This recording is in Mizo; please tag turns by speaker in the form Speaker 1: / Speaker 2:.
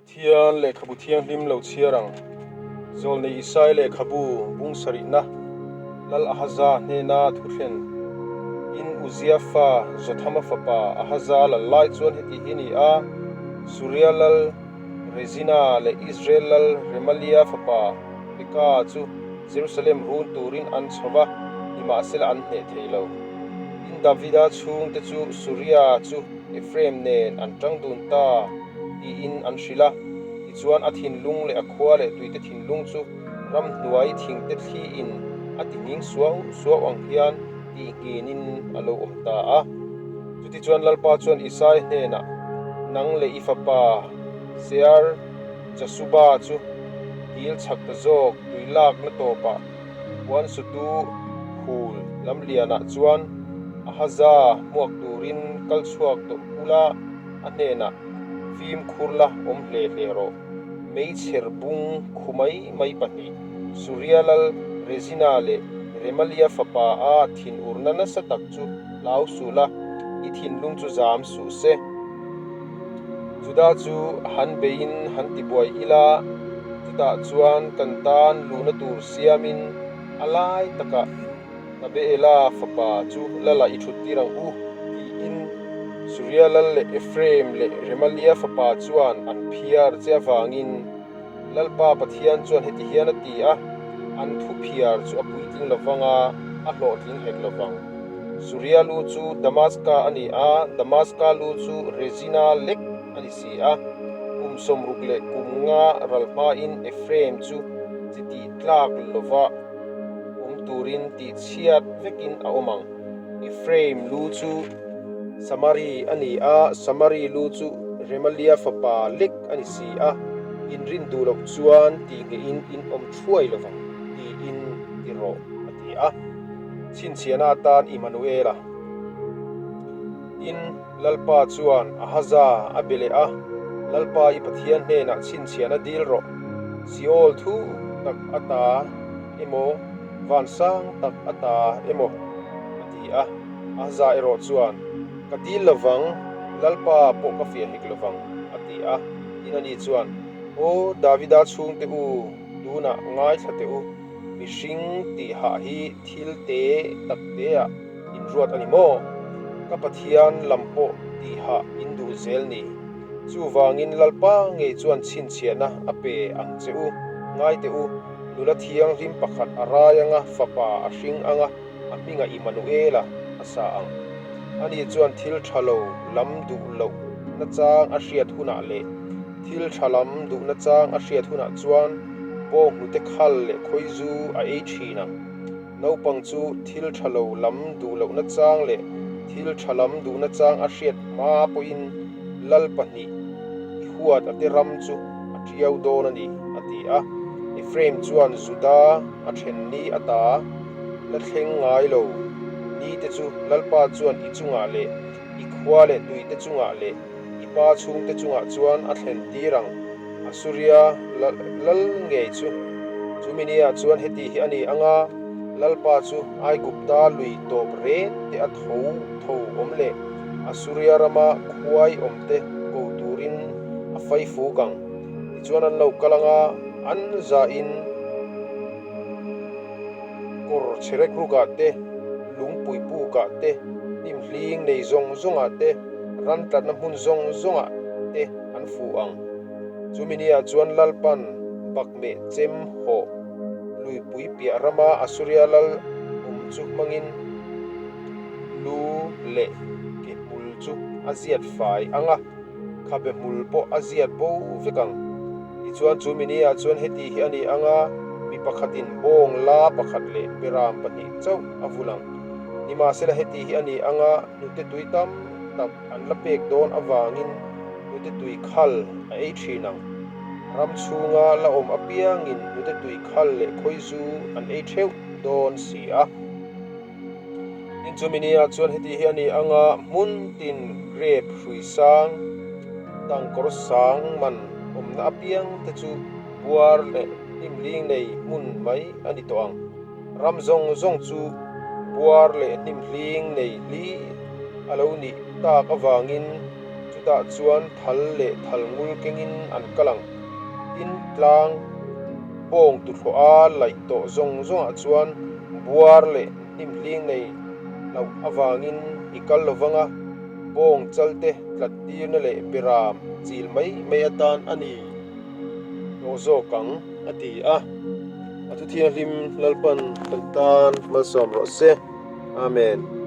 Speaker 1: Pathian lehkhabu thianghlim lo chhiar ang. Zawlnei Isai lehkhabu bung sarihna Lal Ahaza hnena thuthlen in Uzia fa Jothama fapa Ahaza lal lai chuan heti hi ni a, Suria lal Rezina leh Israel lal Remalia fapa Peka chu Jerusalem run turin an chho va, nimahsela an hneh thei lo. Tin, Davida chhungte chu Suria chu Ephraim nen an tang dun ta tiin an hrilh a. Tichuan a thinlung leh a khua leh tuite thinlung chu ramhnuai thingte thliin a ti nghing suau suau ang hian tih nghinin a lo awm ta a. Chutichuan Lalpa chuan Isai hnenah, Nang leh i fapa Sear Jasuba chu dil chhak ta zawk tui lakna tawpah puan sutu phul lam lianah chuan Ahaza hmuak turin kal chhuak tawh ula a hnenah fimkhur la awm hle hle rawh. Meichher bung khu mai mai pahnih, Suria lal Rezina leh Remalia fapa a thinurna nasa tak chu hlau suh la, i thinlung chu zam suh se. Juda chu han beiin han tibuai ila, chutah chuan kan tan luhna tur siamin a lai takah Tabeela fapa chu Lala i thut tir ang u, tiin Suria lal leh Ephraim leh Remalia fapa chuan an phiar che avangin Lalpa Pathian chuan heti hian a ti a, An thu phiar chu a puitling lovang a, a hlawhtling hek lovang. Suria lu chu Damaska a ni a, Damaska lu chu Rezina lek a ni si a. Kum 60 leh kum nga ral hmain Ephraim chu chi tih tlak lova awm turin tih chhiat vekin a awm ang. Ephraim lu chu Samari a ni a, Samari lu chu Remalia fapa lek a ni si a, inrin duh loh chuan tih ngeihin in awm thuai lo vang tiin ti rawh a ti a. Chhinchhiahna atan Immanuela tin Lalpa chuan Ahaza a be leh a, Lalpa i Pathian hnenah chhinchhiahna dil rawh, Seol thu tak ata emaw, vansang tak ata emaw a ti a. Ahaza erawh chuan, Ka dil lovang, Lalpa pawh ka fiah hek lovang, a ti a. Tin ani chuan, Aw Davida chhungte u, tunah ngaithla teh u, mihring tih hah hi thil te tak teah inruat a ni maw? Ka Pathian lam pawh tih hah in duh zel ni. Chuvangin Lalpa ngei chuan chhinchhiahna a pe ang che u, ngai teh u, nula thianghlim pakhat a rai anga fapa a hring anga, a hmingah Immanuela a sa ang. Ani chuan thil tha lo lam duh loh nachang a hriat hunah leh thil tha lam duh nachang a hriat hunah chuan bawnghnute khal leh khawizu a ei thin ang. Naupang chu thil tha lo lam duh loh nachang leh thil tha lam duh nachang a hriat hma pawhin lal pahnih i huat a te ram chu a tiau dawn a ni, a ti a. Ephraim chuan Juda a then ni ata la thleng ngai lo ni te chu Lalpa chuan i chungah leh i khua leh tui te chungah leh i pa chhung te chungah chuan a thlen tir ang, Asuria lal ngei chu. Chu minia chuan heti hi a ni ang a, Lalpa chu Aigupta lui tawp ret te a tho tho awm leh Asuria rama khuai awm te ko turin a fai fuk ang. Tichuan an lo kal ang a, an zahin Kawr chherek rukah te, lungpui pukah te, hnim hling nei zawng zawngah te, ran tlatna hmun zawng zawngah te an fuh ang. Chumi niah chuan Lalpan bakmeh chem hawh luipui piah rama Asuria lal awm chu hmangin lu leh ke hmul chu a ziat fai ang a. Khabe hmul pawh a ziat bo vek ang. Tichuan chu mini ah chuan heti hi a ni ang a, mi pakhatin bawng la pakhat leh beram pahnih chauh a vul ang. Nimahsela heti hi a ni ang a, hnute tui tam tak an la pek dawn avangin hnute tui khal a ei thin ang. Ram chhunga la awm apiangin hnute tui khal leh khawizu an ei theuh dawn si a. Tin chumi nia chuan heti hi a ni ang a, hmun tin grape hrui sang, tangkawr sang man awmna apiang te chu buar leh hnim hling nei hmun mai a ni tawh ang. Ram zawng zawng chu buar leh hnim hling nei hli a lo nih tak avangin. Chutah chuan thal leh thal ngul kengin an kal ang. Tin, tlang bawng tuthlawh a laih tawh zawng zawngah chuan buar leh hnim hling nei loh avangin i kal lo vang a, bawng chalte tlat tirna leh beram chil mai mai atan a ni tawh zawk ang, a ti a. A thu thianghlim Lalpan kan tan malsawm rawh se. Amen.